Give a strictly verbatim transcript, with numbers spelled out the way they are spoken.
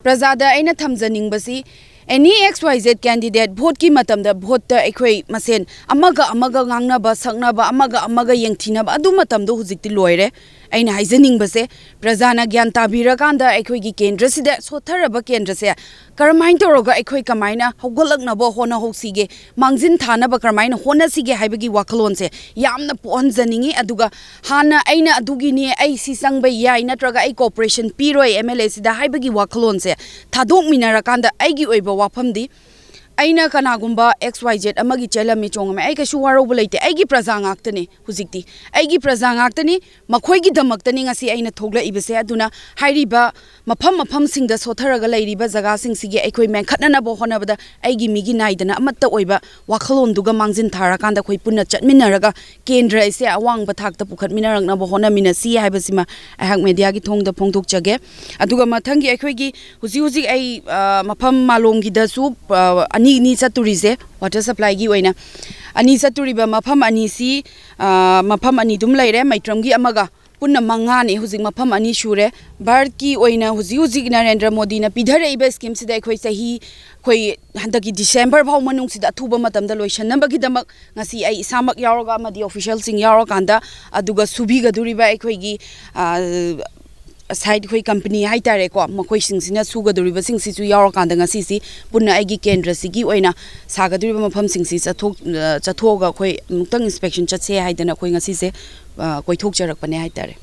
ꯄ꯭ꯔꯖꯥꯗ ꯑꯩꯅ ꯊꯝꯖꯅꯤꯡꯕꯁꯤ, ꯑꯦꯅꯤ X Y Z candidate ꯚꯣꯠꯀꯤ ꯃꯇꯝꯗ ꯚꯣꯠꯇ ꯑꯩꯈꯣꯏ ꯃꯁꯦꯟ ꯑꯃꯒ ꯑꯃꯒ ꯉꯥꯡꯅꯕ ꯁꯛꯅꯕ, ꯑꯃꯒ ꯑꯃꯒ ꯌꯦꯡꯊꯤꯅꯕ, ꯑꯗꯨ ꯃꯇꯝꯗꯣ ꯍꯧꯖꯤꯛꯇꯤ ꯂꯣꯏꯔꯦ꯫ ꯑꯩꯅ ꯍꯥꯏꯖꯅꯤꯡꯕꯁꯦ, ꯄ꯭ꯔꯖꯥꯅ ꯒ꯭ꯌꯥꯟ ꯇꯥꯕꯤꯔꯀꯥꯟꯗ ꯑꯩꯈꯣꯏꯒꯤ ꯀꯦꯟꯗ꯭ꯔꯁꯤꯗ ꯁꯣꯠꯊꯔꯕ ꯀꯦꯟꯗ꯭ꯔꯁꯦ ꯀꯔꯝꯍꯥꯏꯅ ꯇꯧꯔꯒ ꯑꯩꯈꯣꯏ ꯀꯃꯥꯏꯅ ꯍꯧꯒꯠꯂꯛꯅꯕ ꯍꯣꯠꯅꯍꯧꯁꯤꯒꯦ, ꯃꯥꯡꯖꯤꯟ ꯊꯥꯅꯕ ꯀꯔꯝꯍꯥꯏꯅ ꯍꯣꯠꯅꯁꯤꯒꯦ ꯍꯥꯏꯕꯒꯤ ꯋꯥꯈꯜꯂꯣꯟꯁꯦ ꯌꯥꯝꯅ ꯄꯣꯛꯍꯟꯖꯅꯤꯡꯉꯤ꯫ ꯑꯗꯨꯒ ꯍꯥꯟꯅ ꯑꯩꯅ ꯑꯗꯨꯒꯤꯅꯤ, ꯑꯩ ꯁꯤ ꯆꯪꯕ ꯌꯥꯏ, ꯅꯠꯇ꯭ꯔꯒ ꯑꯩ ꯀꯣꯑꯣꯄꯔꯦꯁꯟ ꯄꯤꯔꯣꯏ ꯑꯦꯝ ꯑꯦꯜ ꯑꯦꯁꯤꯗ ꯍꯥꯏꯕꯒꯤ ꯋꯥꯈꯜꯂꯣꯟꯁꯦ ꯊꯥꯗꯣꯛꯃꯤꯟꯅꯔꯀꯥꯟꯗ ꯑꯩꯒꯤ ꯑꯣꯏꯕ ꯋꯥꯐꯝꯗꯤ, ꯑꯩꯅ ꯀꯅꯥꯒꯨꯝꯕ ꯑꯦꯛꯁ ꯋꯥꯏ ꯖꯦꯠ ꯑꯃꯒꯤ ꯆꯦꯜꯂꯝꯃꯤ ꯆꯣꯡꯉꯝꯃꯤ, ꯑꯩ ꯀꯩꯁꯨ ꯋꯥꯔꯧꯕ ꯂꯩꯇꯦ꯫ ꯑꯩꯒꯤ ꯄ꯭ꯔꯖꯥ ꯉꯥꯛꯇꯅꯤ ꯍꯧꯖꯤꯛꯇꯤ, ꯑꯩꯒꯤ ꯄ꯭ꯔꯖꯥ ꯉꯥꯛꯇꯅꯤ, ꯃꯈꯣꯏꯒꯤꯗꯃꯛꯇꯅꯤ ꯉꯁꯤ ꯑꯩꯅ ꯊꯣꯛꯂꯛꯏꯕꯁꯦ꯫ ꯑꯗꯨꯅ ꯍꯥꯏꯔꯤꯕ ꯃꯐꯝ ꯃꯐꯝꯁꯤꯡꯗ ꯁꯣꯠꯊꯔꯒ ꯂꯩꯔꯤꯕ ꯖꯒꯥꯁꯤꯡꯁꯤꯒꯤ ꯑꯩꯈꯣꯏ ꯃꯦꯟꯈꯠꯅꯅꯕ ꯍꯣꯠꯅꯕꯗ ꯑꯩꯒꯤ ꯃꯤꯒꯤ ꯅꯥꯏꯗꯅ ꯑꯃꯠꯇ ꯑꯣꯏꯕ ꯋꯥꯈꯜꯂꯣꯟꯗꯨꯒ ꯃꯥꯡꯖꯤꯟ ꯊꯥꯔꯀꯥꯟꯗ ꯑꯩꯈꯣꯏ ꯄꯨꯟꯅ ꯆꯠꯃꯤꯟꯅꯔꯒ ꯀꯦꯟꯗ꯭ꯔ ꯑꯁꯦ ꯑꯋꯥꯡꯕ ꯊꯥꯛꯇ ꯄꯨꯈꯠꯃꯤꯟꯅꯔꯛꯅꯕ ꯍꯣꯠꯅꯃꯤꯟꯅꯁꯤ ꯍꯥꯏꯕꯁꯤꯃ ꯑꯩꯍꯥꯛ ꯃꯦꯗꯤꯌꯥꯒꯤ ꯊꯣꯡꯗ ꯐꯣꯡꯗꯣꯛꯆꯒꯦ꯫ ꯑꯗꯨꯒ ꯃꯊꯪꯒꯤ ꯑꯩꯈꯣꯏꯒꯤ ꯍꯧꯖꯤꯛ ꯍꯧꯖꯤꯛ ꯑꯩ, ꯑ, ꯃꯐꯝ ꯃꯥꯂꯣꯝꯒꯤꯗꯁꯨ, ꯑ, ꯑꯅꯤ ꯑꯅꯤ ꯆꯠꯇꯣꯔꯤꯁꯦ, ꯋꯥꯇꯔ ꯁꯄ꯭ꯂꯥꯏꯒꯤ ꯑꯣꯏꯅ ꯑꯅꯤ ꯆꯠꯇꯣꯔꯤꯕ ꯃꯐꯝ ꯑꯅꯤꯁꯤ, ꯑ, ꯃꯐꯝ ꯑꯅꯤ ꯑꯗꯨꯝ ꯂꯩꯔꯦ, ꯃꯩꯇ꯭ꯔꯝꯒꯤ ꯑꯃꯒ ꯄꯨꯟꯅ ꯃꯉꯥꯅꯤ꯫ ꯍꯧꯖꯤꯛ ꯃꯐꯝ ꯑꯅꯤ ꯁꯨꯔꯦ꯫ ꯚꯥꯔꯠꯀꯤ ꯑꯣꯏꯅ ꯍꯧꯖꯤꯛ ꯍꯧꯖꯤꯛ ꯅꯔꯦꯟꯗ꯭ꯔ ꯃꯣꯗꯤꯅ ꯄꯤꯊꯔꯛꯏꯕ ꯁ꯭ꯀꯤꯝꯁꯤꯗ ꯑꯩꯈꯣꯏ ꯆꯍꯤ, ꯑꯩꯈꯣꯏ ꯍꯟꯗꯛꯀꯤ ꯗꯤꯁꯦꯝꯕꯔ ꯐꯥꯎ ꯃꯅꯨꯡꯁꯤꯗ ꯑꯊꯨꯕ ꯃꯇꯝꯗ ꯂꯣꯏꯁꯤꯟꯅꯕꯒꯤꯗꯃꯛ ꯉꯁꯤ ꯑꯩ ꯏꯁꯥꯃꯛ ꯌꯥꯎꯔꯒ ꯑꯃꯗꯤ ꯑꯣꯐꯤꯁꯤꯌꯦꯜꯁꯤꯡ ꯌꯥꯎꯔꯀꯥꯟꯗ, ꯑꯗꯨꯒ ꯁꯨꯕꯤꯒꯗꯧꯔꯤꯕ ꯑꯩꯈꯣꯏꯒꯤ, ꯑ, ꯁꯥꯏꯠ ꯑꯩꯈꯣꯏ ꯀꯝꯄꯅꯤ ꯍꯥꯏꯇꯥꯔꯦꯀꯣ, ꯃꯈꯣꯏꯁꯤꯡꯁꯤꯅ ꯁꯨꯒꯗꯧꯔꯤꯕꯁꯤꯡꯁꯤꯁꯨ ꯌꯥꯎꯔꯀꯥꯟꯗ ꯉꯁꯤꯁꯤ ꯄꯨꯟꯅ ꯑꯩꯒꯤ ꯀꯦꯟꯗ꯭ꯔꯁꯤꯒꯤ ꯑꯣꯏꯅ ꯁꯥꯒꯗꯧꯔꯤꯕ ꯃꯐꯝꯁꯤꯡꯁꯤ ꯆꯠꯊꯣꯛ-, ꯑ, ꯆꯠꯊꯣꯛꯑꯒ ꯑꯩꯈꯣꯏ ꯑꯃꯨꯛꯇꯪ ꯏꯟꯁꯄꯦꯛꯁꯟ ꯆꯠꯁꯦ ꯍꯥꯏꯗꯅ ꯑꯩꯈꯣꯏ ꯉꯁꯤꯁꯦ, ꯑ, ꯀꯣꯏꯊꯣꯛꯆꯔꯛꯄꯅꯦ ꯍꯥꯏꯇꯥꯔꯦ꯫